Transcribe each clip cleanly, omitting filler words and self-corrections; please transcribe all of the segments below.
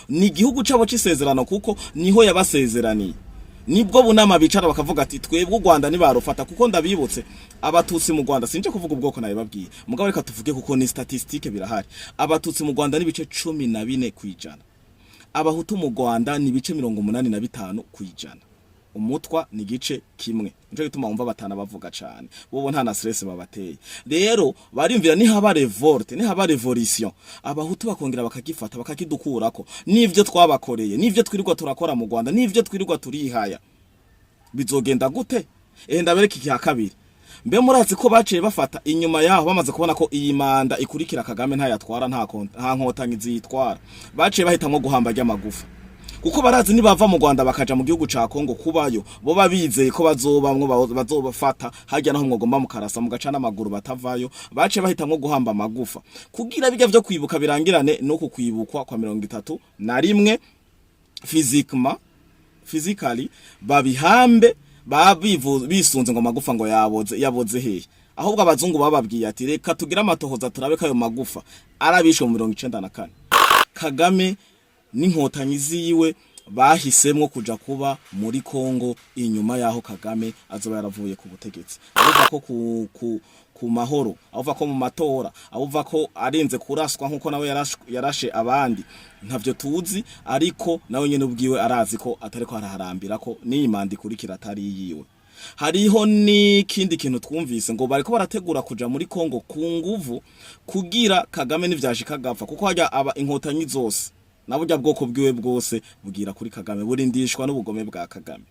Ni igihugu cabo c'isezerano, kuko niho yabasezeraniye. Nibwo bunama bicara bakavuga ati: "Twebwe u Rwanda nibarufata." Kuko ndabibutse, Abatutsi mu Rwanda, sinje kuvuga ubwoko nabibabwiye, mugabo reka tuvuge kuko ni statistique, birahari. Abatutsi mu Rwanda n'ibice 14%, Abahutu mu Rwanda ni ibice 85%, Umutwa ni igice kimwe. Nico gituma wumva batana bavuga cane, bobo nta na stress babateye. Rero barimvira nihaba révolte, nihaba révolution, Abahutu bakongera bakagifata, bakakidukurako, n'ivyo twabakoreye, n'ivyo twirirwa turakora mu Rwanda, n'ivyo twirirwa turihaya, bizogenda gute? Ndabereka iki kabiri. Mbe murazi ko baciye bafata inyuma yaho, bamaze kubona ko iyi manda ikurikira Kagame ntayatwara, nta nkotanyi ziyitwara, baciye bahitamwo guhamba ry'amagufa, kuko barazi nibava mu Rwanda bakaja mu gihugu ca Kongo kubayo, bo babizeye ko bazobamwo, bazobafata harya naho mwogomba mukarasa mugaca n'amaguru batavayo. Baciye bahitamwo guhamba amagufa kugira bijya vyo kwibuka birangirane no ku kwibukwa kwa 31 physiquement, physically babihambe babivu bisunze ngo amagufa ngo yaboze. Yaboze hehe? Ahubwo abazungu bababwiye ati: "Reka tugire amatohoza turabe ko ayo magufa arabishwe mu 94." Kagame n'inkotanyi ziwe bahisemwo kuja kuba muri Kongo inyuma yaho Kagame azoba yaravuye ku butegetsi. Avuga ko ku mahoro, avuga ko mu matora, avuga ko arinze kuraswa nkuko nawe yarashe abandi, ntavyo tuzi. Ariko nawe nyene ubwiwe arazi ko atariko araharambira, ko n'iyi manda ikurikira atari yiwe. Hariho n'ikindi kintu twumvise ngo bariko barategura kuja muri Kongo ku nguvu kugira Kagame nivyashika agapfa, kuko harya aba inkotanyi zose na burya bwoko bwiwe bwose bugira kuri Kagame, burindishwa n'ubugome bwa Kagame.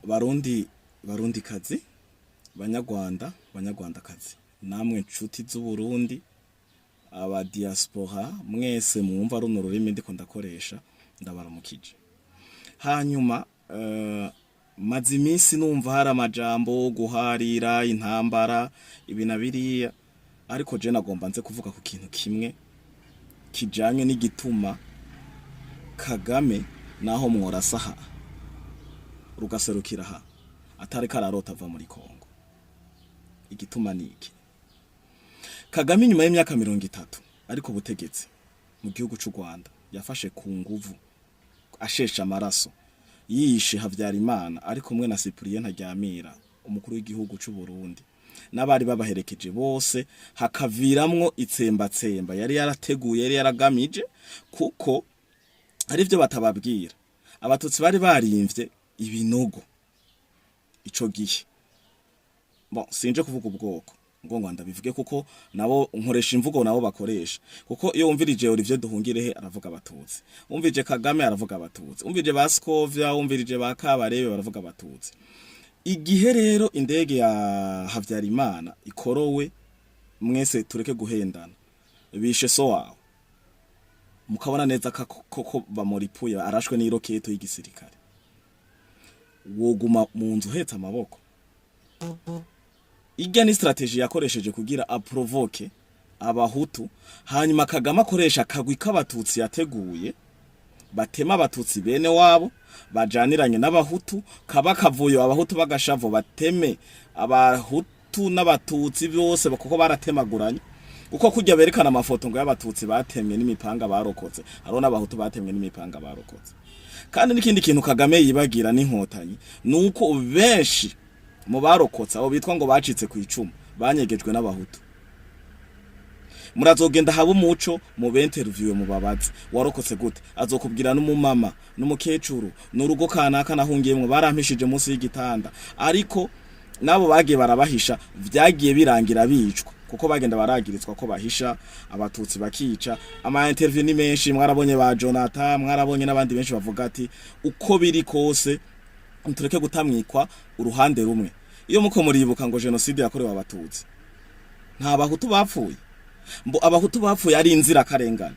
Barundi, Barundi kazi, Banyarwanda, Banyarwandakazi, namwe nshuti z'Uburundi, aba diaspora mwese mwumva runo rurimi ndiko ndakoresha, ndabaramukije. Hanyuma maze iminsi numva hari amajambo guharira intambara, ibi na biriya, ariko je nagomba nze kuvuga ku kintu kimwe kijanye n'igituma Kagame naho mworasa ha rugaserukira ha atariko ararota ava muri Kongo. Igituma ni iki? Kagame inyuma y'imyaka 30 ariko butegetsi mu gihugu c'u Rwanda, yafashe ku nguvu, ashesha amaraso, yishe Havyarimana ari kumwe na Cyprien Ntaryamira, umukuru w'igihugu c'u Burundi, n'abari babaherekeje bose, hakaviramwo itsembatsemba yari yarateguye, yari yaragamije, kuko hari ivyo batababwira. Abatutsi bari barimvye ibinogo ico gihe. Bon, sinje kuvuga ubwoko ngo ndabivuge, kuko nabo nkoresha imvugo nabo bakoresha, kuko iyo wumvirije Olivier Duhungirehe aravuga Abatutsi, wumvirije Kagame aravuga Abatutsi, wumvirije ba Scovia, wumvirije ba Kabarebe baravuga Abatutsi. Igihe rero indege ya Havyarimana ikorowe, mwese tureke guhendana, bishe so wawe, mukabona neza ko bamuripuye, arashwe n'iroketo y'igisirikare, woguma mu nzu uhetse amaboko? Irya ni stratégie yakoresheje kugira aprovoke Abahutu, hanyuma Kagame akoresha akagwi k'Abatutsi yateguye, batema Abatutsi bene wabo bajaniranye n'Abahutu, kaba kavuyo, Abahutu bagashavu, bateme Abahutu n'Abatutsi bose, kuko baratemaguranye. Uko kujya berekana amafoto ngo y'Abatutsi batemwe n'imipanga barokotse, hariho n'Abahutu batemwe n'imipanga barokotse. Kandi n'ikindi kintu Kagame yibagira n'inkotanyi nuko benshi mu barokotse, abo bitwa ngo bacitse ku icumu, banyegejwe n'Abahutu. Murazogenda haba umuco mu interview, mu babazi warokotse gute, azokubwira n'umumama n'umukecuru n'urugo kanaka nahungiyemwo, barampishije munsi y'igitanda. Ariko nabo bagiye barabahisha, vyagiye birangira bicwa, kuko bagenda baragirizwa ko bahisha Abatutsi, bakica. Ama interview ni menshi, mwarabonye ba Jonathan, mwarabonye n'abandi benshi bavuga ati uko biri kose tureke gutamwikwa uruhande rumwe. Iyo muko muribuka ngo genocide yakorewe Abatutsi, nta Bahutu bapfuye? Mbo Abahutu bapfuye ari inzirakarengane.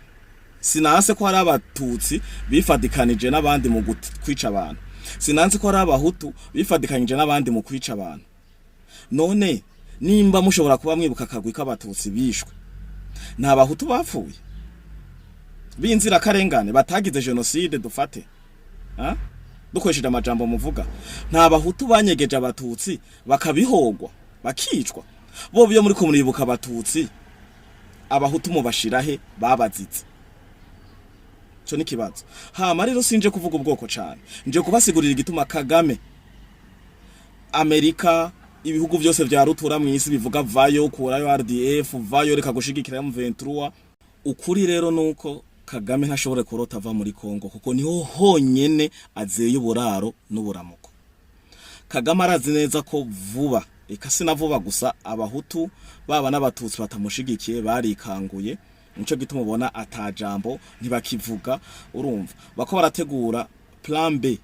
Sinanse ko hari Abatutsi bifadikanije n'abandi mu kwica abantu, sinanse ko hari Abahutu bifadikanije n'abandi mu kwica abantu. None nimba mushobora kuba mwibuka akagwi k'Abatutsi bishwe, nta Bahutu bapfuye b'inzirakarengane batagize genocide? Dufate, ha? Dukoresheje amajambo muvuga, nta Bahutu banyegeje Abatutsi bakabihogwa, bakicwa? Bo iyo muri ko muribuka Abatutsi, Abahutu mubashirahe babazitse? Ico ni kibazo. Hama rero sinje kuvuga ubwoko cane, nje kubasigurira igituma Kagame, Amerika, ibihugu byose vya rutura mw'isi bivuga: "Vayo, kurayo RDF, vayo, reka gushigikira M23." Ukuri rero nuko Kagame ntashobora kurota ava muri Kongo, kuko niho honyene azeye uburaro n'uburamuko. Kagame arazi neza ko vuba, eka si na vuba gusa, Abahutu baba n'Abatutsi batamushigikiye barikanguye. Nico gituma ubona atajambo ntibakivuga. Urumva bako barategura plan B.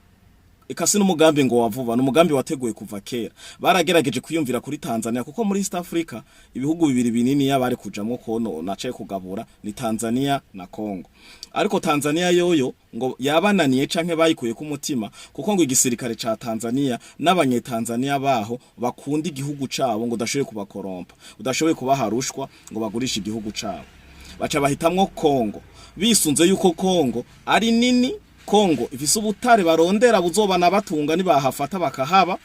Eka si n'umugambi ngo wavuba, ni umugambi wateguye kuva kera. Baragerageje kwiyumvira kuri Tanzania, kuko muri East Africa ibihugu bibiri binini bari kujamwo kono nacaye kugabura ni Tanzania na Congo. Ariko Tanzania yoyo ngo yabananiye canke bayikuye ku mutima, kuko ngo igisirikare ca Tanzania n'abanyetanzania baho bakunda igihugu cabo, ngo udashoboye kubakorompa, udashoboye kubaha rushwa ngo bagurishe igihugu cabo. Baca bahitamwo Kongo, bisunze yuko Kongo ari nini, Kongo ifise ubutare barondera buzobana batunga nibahafata bakahaba,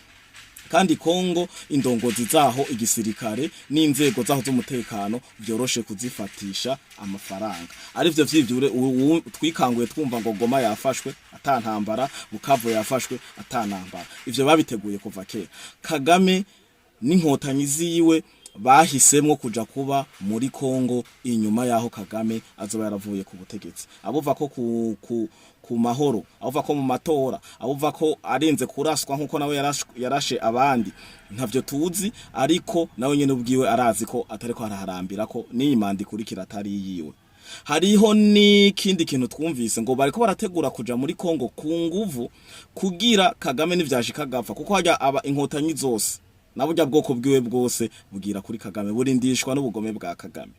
kandi Kongo indongozi zaho, igisirikare n'inzego zaho z'umutekano vyoroshe kuzifatisha amafaranga. Arivyo vy'ivyure twikanguye twumva ngo Goma yafashwe atantambara, Bukavu yafashwe atantambara. Ivyo babiteguye kuva kera. Kagame n'inkotanyi ziwe bahisemwo kuja kuba muri Kongo inyuma yaho Kagame azoba yaravuye ku butegetsi. Abuva ko ku mahoro, abuva ko mu matora, abuva ko arinze kuraswa nkuko nawe yarashe abandi, ntavyo tuzi. Ariko nawe nyene ubwiwe arazi ko atariko araharambira, ko n'iyi manda ikurikira atari yiwe. Hariho n'ikindi kintu twumvise ngo bariko barategura kuja muri Kongo ku nguvu kugira Kagame nivyashika agapfa, kuko harya aba inkotanyi zose na burya bwoko bwiwe bwose bugira kuri Kagame, burindishwa n'ubugome bwa Kagame.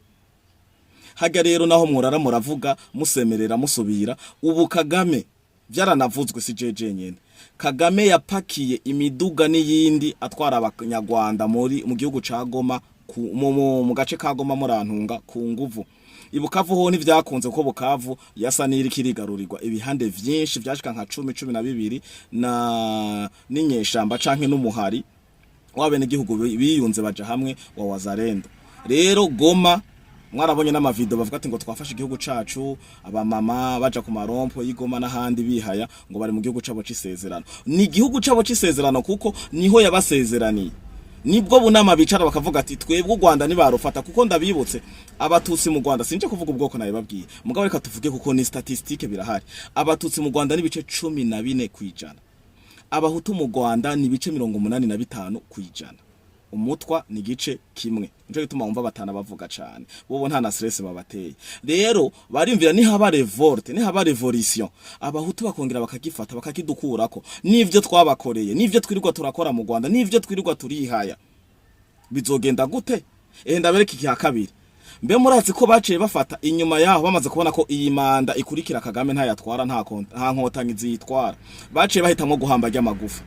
Harya rero naho murara muravuga, musemerera, musubira, ubu Kagame vyaranavuzwe, si jeje nyene. Kagame yapakiye imiduga n'iyindi atwara Abanyarwanda muri mu gihugu ca Goma, mu gace ka Goma, murantunga, ku nguvu. Ibukavu ho ntivyakunze, kuko Bukavu yasa n'iriko irigarurirwa ibihande vyinshi vyashika nka 10, 12 na n'inyeshamba canke n'umuhari w'abenegihugu biyunze baja hamwe wa Wazalendo. Rero Goma mwarabonye n'amavideo bavuga ati ngo twafashe igihugu cacu, abamama baja ku marompo y'Igoma n'ahandi bihaya ngo bari mu gihugu cabo c'isezerano. Ni igihugu cabo c'isezerano kuko niho yabasezeraniye. Nibwo bunama bicara bakavuga ati: "Twebwe u Rwanda nibarufata." Kuko ndabibutse, Abatutsi mu Rwanda, sinje kuvuga ubwoko nabibabwiye, mugabo reka tuvuge kuko ni statistique birahari, Abatutsi mu Rwanda n'ibice 14%, Abahutu mu Rwanda ni ibice 85%, Umutwa ni igice kimwe. Nico gituma wumva batana bavuga cane, bobo nta na stress babateye. Rero barimvira nihaba révolte, nihaba révolution, Abahutu bakongera bakagifata, bakakidukurako, n'ivyo twabakoreye, n'ivyo twirirwa turakora mu Rwanda, n'ivyo twirirwa turihaya, bizogenda gute? Ehe, ndabereka ikiha kabiri. Mbe murazi ko baciye bafata inyuma yaho, bamaze kubona ko iyi manda ikurikira Kagame ntayatwara, nta nkotanyi ziyitwara, baciye bahitamwo guhamba ry'amagufa,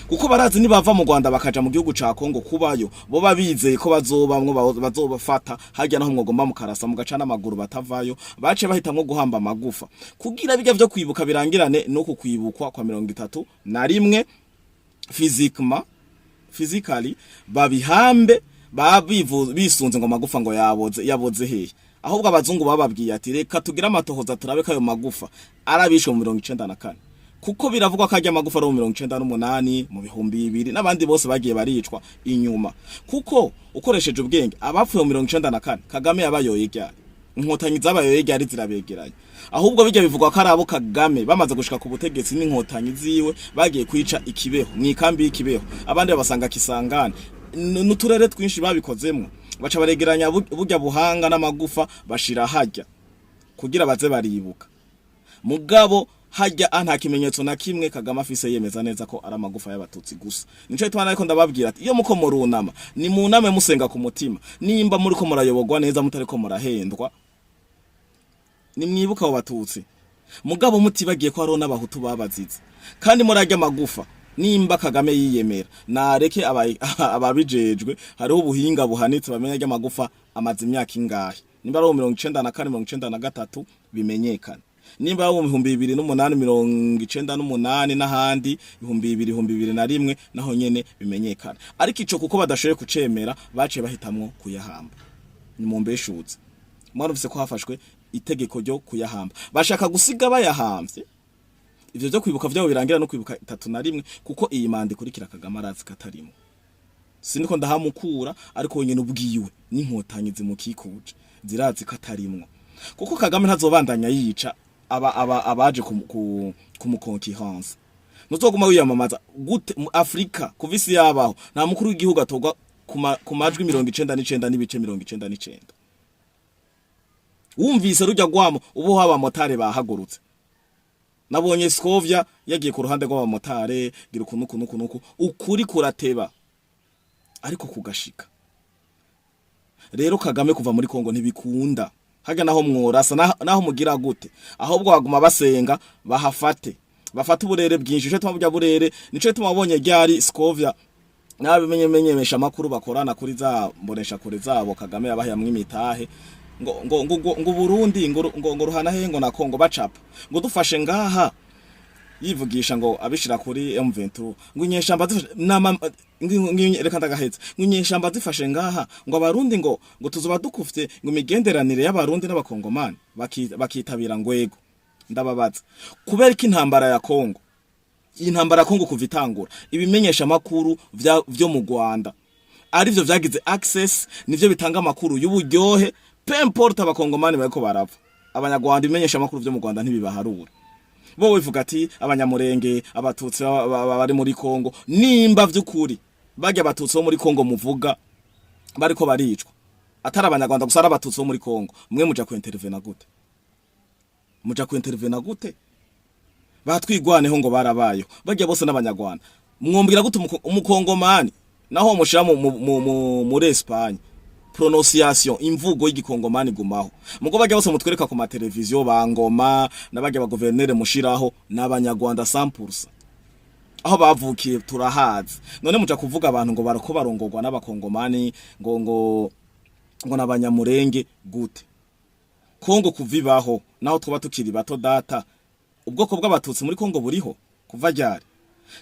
kuko barazi nibava mu Rwanda bakaja mu gihugu ca Kongo kubayo, bo babizeye ko bazobamwo bazobafata harya naho mwogomba mukarasa mugaca n'amaguru batavayo. Baciye bahitamwo guhamba amagufa kugira bijya vyo kwibuka birangirane no ku kwibukwa kwa 31 physiquement, physically babihambe. Babivu bisunze ngo amagufa ngo yaboze. Yaboze hehe? Ahubwo abazungu bababwiye ati: "Reka tugire amatohoza turabe ko ayo magufa arabishwe mu 94," kuko biravugwa ko ajya amagufa ari mu 98, mu 2000, n'abandi bose bagiye baricwa inyuma. Kuko ukoresheje ubwenge, abapfuye mu 94, Kagame yabayoye ryari? Inkotanyi zabayoye ryari? Zirabegeranye. Ahubwo bijya bivugwa ko ari abo Kagame bamaze gushika ku butegetsi n'inkotanyi ziwe bagiye kwica ikibeho, mu ikambi y'ikibeho, abandi babasanga Kisangani n'uturere twinshi babikozemwo, baca baregeranya burya buhanga n'amagufa bashira hajya kugira baze baribuka. Mugabo hajya nta kimenyetso na kimwe Kagame afise yemeza neza ko ari amagufa y'Abatutsi gusa. Nico gituma ariko ndababwira ati: iyo muko murunama, ni muname musenga ku mutima, nimba muriko murayoborwa neza, mutariko murahendwa, nimwibuka abo Batutsi, mugabo mutibagiye ko hariho n'Abahutu babazize. Kandi murarya amagufa, nimba Kagame yiyemera, nareke ababijejwe, hariho ubuhinga buhanitse, bamenya ry'amagufa amaze imyaka ingahe, nimba ari 94, 93, bimenyekane. Nimba mu 2008, 98 n'ahandi, 2000, 2001, naho nyene bimenyekana. Ariko ico kuko badashoboye kucemera, baciye bahitamwo kuyahamba. Ni mu mbeshuzi mwarumvise ko hafashwe itegeko ryo kuyahamba, bashaka gusiga bayahamvye. Ivyo vyo kwibuka vyabo birangira no kwibuka 31, kuko iyi manda ikurikira Kagame arazi katarimo. Siniko ndahamukura, ariko wenyene ubwiwe n'inkotanyi zimukikuje zirazi ko atarimwo, kuko Kagame ntazobandanya yica aba abaje kumukonkihansa. Ntuzoguma wiyamamaza gute mu Afrika? Kuva isi yabaho, nta mukuru w'igihugu atorwa ku majwi 99.99. Wumvise rujya gwamo ubu abamotari bahagurutse, nabonye Scovia yagiye ku ruhande rw'abamotare, gira ukuntu ukuntu ukuntu ukuri kurateba ariko kugashika. Rero Kagame kuva muri Kongo ntibikunda, haga naho mworasa, naho mugira gute, ahubwo baguma basenga bahafate, bafate uburere bwinshi. Ico tuma burya burere nico tuma ryari Scovia n'abimenye amakuru bakorana kuri za mbonesha kure zabo Kagame yabahiyamwe imitahe, ngo Burundi ngo ruhana he ngo na Kongo, bacapa ngo dufashe ngaha, yivugisha ngo abishira kuri M23, ngo inyeshamba zifashe nama, reka ndagahetse, ngo inyeshamba zifashe ngaha, ngo abarundi ngo tuzoba dukufye ngo imigenderanire y'abarundi n'abakongomani, bakitabira ngwego. Ndababaza, kubera ko intambara ya Kongo, intambara ya Kongo kuva itangura, ibimenyesha makuru vyo mu Rwanda arivyo vyagize access, nivyo bitanga amakuru y'uburyohe, peu importe abakongomani bariko barapfa. Abanyarwanda, ibimenyesha makuru vyo mu Rwanda ntibibaharura. Bo bivuga ati abanyamurenge, abatutsi bari muri Kongo. Nimba vy'ukuri barya abatutsi bo muri Kongo muvuga bariko baricwa atari abanyarwanda gusa, ari abatutsi bo muri Kongo, mwe muja ku intervena gute? Muja ku intervena gute? Batwigwaneho ngo barabayeho, barya bose n'abanyarwanda. Mwumvira gute umukongomani naho mushira muri Espagne, prononciation, imvugo y'igikongomani gumaho? Mugo barya bose mutwereka ku mateleviziyo, bangoma n'abarya ba gouverneur mushiraho n'abanyarwanda 100%, aho bavukiye turahazi. None muja kuvuga abantu ngo barako barongorwa n'abakongomani, ngo n'abanyamurenge gute? Kongo kuva ibaho, naho twaba tukiri bato data, ubwoko bw'abatutsi muri Kongo buriho kuva ryari?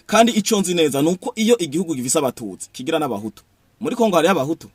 Kandi ico nzi neza nuko iyo igihugu gifise abatutsi kigira n'abahutu. Muri Kongo hariho abahutu.